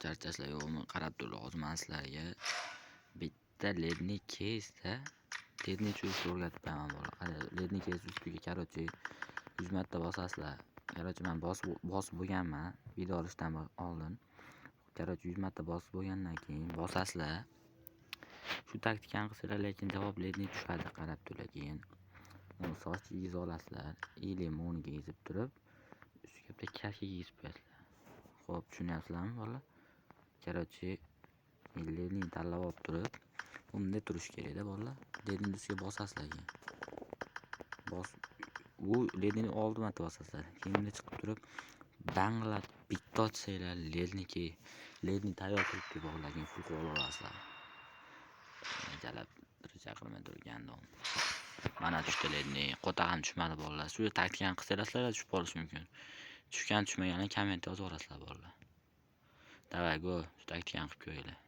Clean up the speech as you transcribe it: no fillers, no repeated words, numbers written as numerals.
Charchasizlar yo'qmi, qarab turlar. Hozir man sizlarga bitta ledni keysda ledni tushirishni o'rgatib beraman, bolalar. Qara, ledni keys ustiga, короче, 100 marta bosasizlar. Короче, man bosib bosib bo'lganman video olishdan oldin. Короче, 100 marta bosib bo'lgandan keyin bosasizlar. Shu taktikani qilsanglar, lekin javob ledni tushadi, qarab turlar keyin. Uni soch kiygizib olasizlar или moni kiygizib turib, ustiga bitta kaska kiygizib qo'yasizlar. Xo'p, tushunyapsizlarmi, bolalar? Короче, ledni tanlab olib turib, bunday turishi kerakda, bolalar. Ledni ustiga bosasizlar keyin. Bos bu ledni olti marta bosasizlar. Keyin bunday chiqib turib, banglat bitta otsanglar, ledniki ledni tayyor turibdi, bolalar, keyin full qilib olasizlar. Jalab chaqirmay turgandim. Mana tushdi ledni. Qo'ta ham tushmadi, bolalar. Shu taktikani qilsanglar, sizlar tushib qolishi mumkin. Tushgan tushmaganini kommentda yozib yuborasizlar, bolalar. Давай, go, shu taktikani qilib ko'ringlar.